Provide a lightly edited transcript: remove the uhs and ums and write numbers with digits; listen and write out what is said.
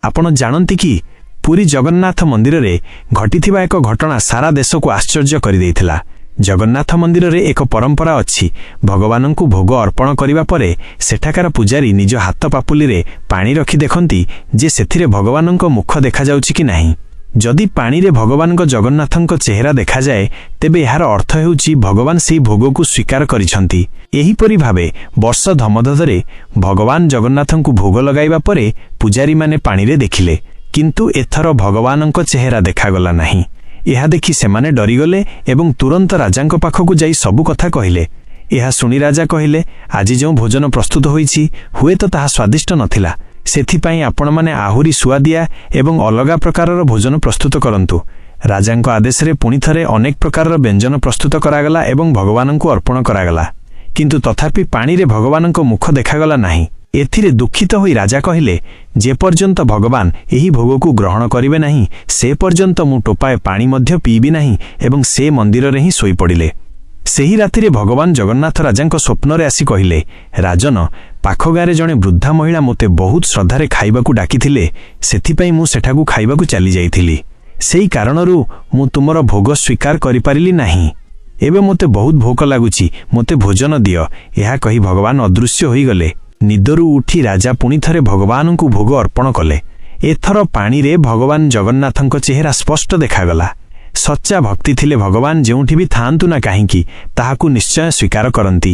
ଆପଣ ଜାଣନ୍ତି କି, ପୁରୀ ଜଗନ୍ନାଥ ମନ୍ଦିରରେ ଘଟିଥିବା ଏକ ଘଟଣା ସାରା ଦେଶକୁ ଆଶ୍ଚର୍ଯ୍ୟ କରିଦେଇଥିଲା। ଜଗନ୍ନାଥ ମନ୍ଦିରରେ ଏକ ପରମ୍ପରା ଅଛି, ଭଗବାନଙ୍କୁ ଭୋଗ ଅର୍ପଣ କରିବା ପରେ ସେଠାକାର ପୂଜାରୀ ନିଜ ହାତ ପାପୁଲିରେ ପାଣି ରଖି ଦେଖନ୍ତି ଯେ ସେଥିରେ ଭଗବାନଙ୍କ ମୁଖ ଦେଖାଯାଉଛି କି ନାହିଁ। ଯଦି ପାଣିରେ ଭଗବାନଙ୍କ ଜଗନ୍ନାଥଙ୍କ ଚେହେରା ଦେଖାଯାଏ, ତେବେ ଏହାର ଅର୍ଥ ହେଉଛି ଭଗବାନ ସେହି ଭୋଗକୁ ସ୍ୱୀକାର କରିଛନ୍ତି। ଏହିପରି ଭାବେ ବର୍ଷ ଧମଧରେ ଭଗବାନ ଜଗନ୍ନାଥଙ୍କୁ ଭୋଗ ଲଗାଇବା ପରେ ପୂଜାରୀମାନେ ପାଣିରେ ଦେଖିଲେ, କିନ୍ତୁ ଏଥର ଭଗବାନଙ୍କ ଚେହେରା ଦେଖାଗଲା ନାହିଁ। ଏହା ଦେଖି ସେମାନେ ଡରିଗଲେ ଏବଂ ତୁରନ୍ତ ରାଜାଙ୍କ ପାଖକୁ ଯାଇ ସବୁ କଥା କହିଲେ। ଏହା ଶୁଣି ରାଜା କହିଲେ, ଆଜି ଯେଉଁ ଭୋଜନ ପ୍ରସ୍ତୁତ ହୋଇଛି, ହୁଏତ ତାହା ସ୍ୱାଦିଷ୍ଟ ନଥିଲା। ସେଥିପାଇଁ ଆପଣମାନେ ଆହୁରି ସୁଆଦିଆ ଏବଂ ଅଲଗା ପ୍ରକାରର ଭୋଜନ ପ୍ରସ୍ତୁତ କରନ୍ତୁ। ରାଜାଙ୍କ ଆଦେଶରେ ପୁଣିଥରେ ଅନେକ ପ୍ରକାରର ବ୍ୟଞ୍ଜନ ପ୍ରସ୍ତୁତ କରାଗଲା ଏବଂ ଭଗବାନଙ୍କୁ ଅର୍ପଣ କରାଗଲା। କିନ୍ତୁ ତଥାପି ପାଣିରେ ଭଗବାନଙ୍କ ମୁଖ ଦେଖାଗଲା ନାହିଁ। ଏଥିରେ ଦୁଃଖିତ ହୋଇ ରାଜା କହିଲେ, ଯେପର୍ଯ୍ୟନ୍ତ ଭଗବାନ ଏହି ଭୋଗକୁ ଗ୍ରହଣ କରିବେ ନାହିଁ, ସେ ପର୍ଯ୍ୟନ୍ତ ମୁଁ ଟୋପାଏ ପାଣି ମଧ୍ୟ ପିଇବି ନାହିଁ। ଏବଂ ସେ ମନ୍ଦିରରେ ହିଁ ଶୋଇପଡ଼ିଲେ। ସେହି ରାତିରେ ଭଗବାନ ଜଗନ୍ନାଥ ରାଜାଙ୍କ ସ୍ୱପ୍ନରେ ଆସି କହିଲେ, ରାଜନ, ପାଖ ଗାଁରେ ଜଣେ ବୃଦ୍ଧା ମହିଳା ମୋତେ ବହୁତ ଶ୍ରଦ୍ଧାରେ ଖାଇବାକୁ ଡାକିଥିଲେ। ସେଥିପାଇଁ ମୁଁ ସେଠାକୁ ଖାଇବାକୁ ଚାଲିଯାଇଥିଲି। ସେଇ କାରଣରୁ ମୁଁ ତୁମର ଭୋଗ ସ୍ୱୀକାର କରିପାରିଲି ନାହିଁ। ଏବେ ମୋତେ ବହୁତ ଭୋକ ଲାଗୁଛି, ମୋତେ ଭୋଜନ ଦିଅ। ଏହା କହି ଭଗବାନ ଅଦୃଶ୍ୟ ହୋଇଗଲେ। ନିଦରୁ ଉଠି ରାଜା ପୁଣିଥରେ ଭଗବାନଙ୍କୁ ଭୋଗ ଅର୍ପଣ କଲେ। ଏଥର ପାଣିରେ ଭଗବାନ ଜଗନ୍ନାଥଙ୍କ ଚେହେରା ସ୍ପଷ୍ଟ ଦେଖାଗଲା। ସଚ୍ଚା ଭକ୍ତି ଥିଲେ ଭଗବାନ ଯେଉଁଠି ବି ଥାଆନ୍ତୁ ନା କାହିଁକି, ତାହାକୁ ନିଶ୍ଚୟ ସ୍ୱୀକାର କରନ୍ତି।